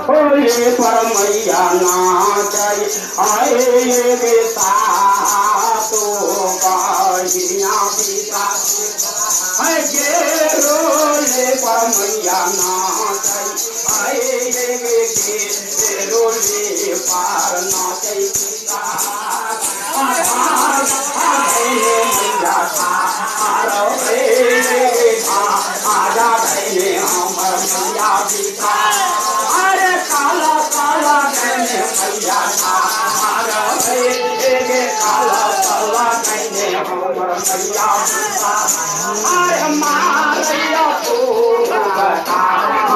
होले पर मैया नाचई आए बेटा तो बाहिया पिता गे रोले पर मैया नाचई आए गे रोले पार नाचई पिता आजा भैले हमर मैया पिता अरे काला काला गने मैया अरे गे काला काला गने हमर मैया पिता अरे मारैया को बता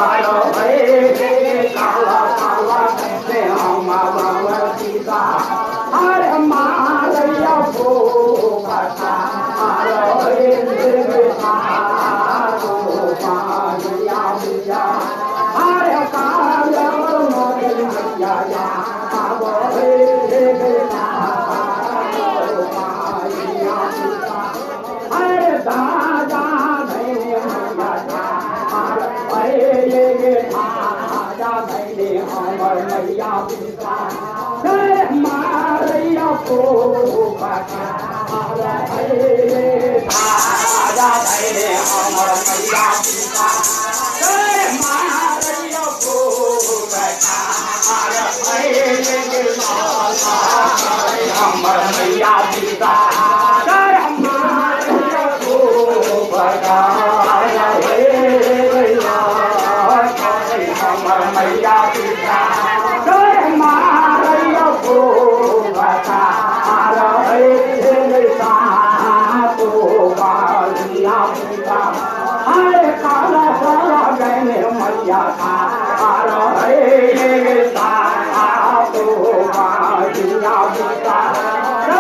अरे गे काला काला गने हमर पिता अरे मारैया को बता अरे गे मैया पिता मैया पिता अरे काला काला गने मैया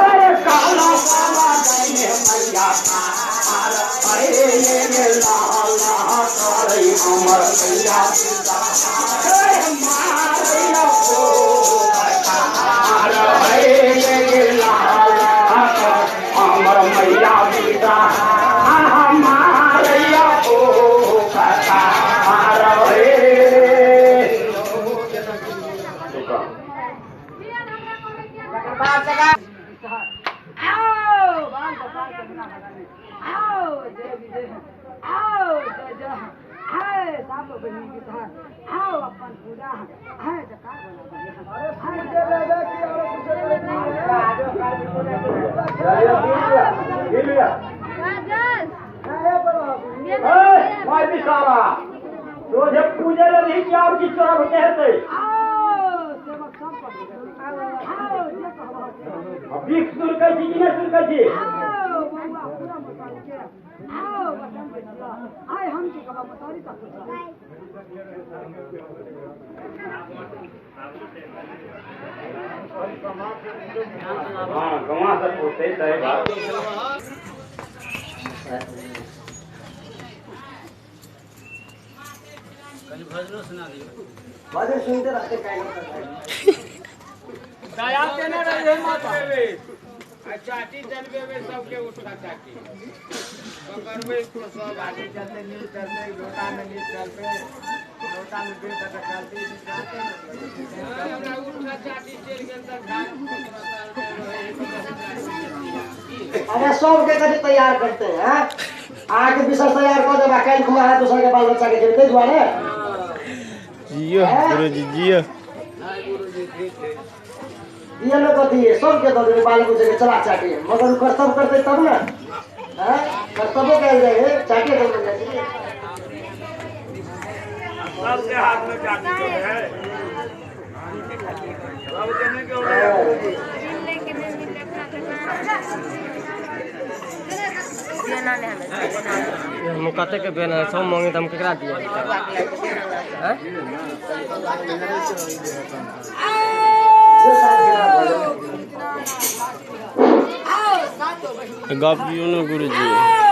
अरे काला काला गने मैया अरे लाला करे हमर मैया पिता मारैया को अरे लाला हमर मैया पिता मारैया को पूजा और की चोरा कहते भीख सुरकै छी कि नहि सुरकै छी? हाँ गवा से पूछते सही बात। भजनो सुना दियो। भजन सुनते रहते काहे दया देने रहे माता। चाटी चलबे में सबके उठा चाटी पकड़बे को सब आगे चलते नीचे चलते लोटा में नीचे चलते लोटा में बेटा चलते चलते हमरा उठा चाटी चल गेल त घाट। अरे सब के कभी तैयार करते हैं आके विषय तैयार कर देबा काल खुमा है दोसर के बाल बच्चा के जेते दुआरे। जियो गुरुजी जियो। गुरुजी ठीक है ये लोग कथी है सब के दे बाल बच्चा के चला चाटी मगर कर्तव्य करते तब ना हैं कर्तव्य कइल जाए है चाटी दे जाए सबके हाथ में चाटी तो है सब के नहीं के हम कते के बेना सब मांगे त हम केकरा दिए हैं? गप दियो न गुरुजी।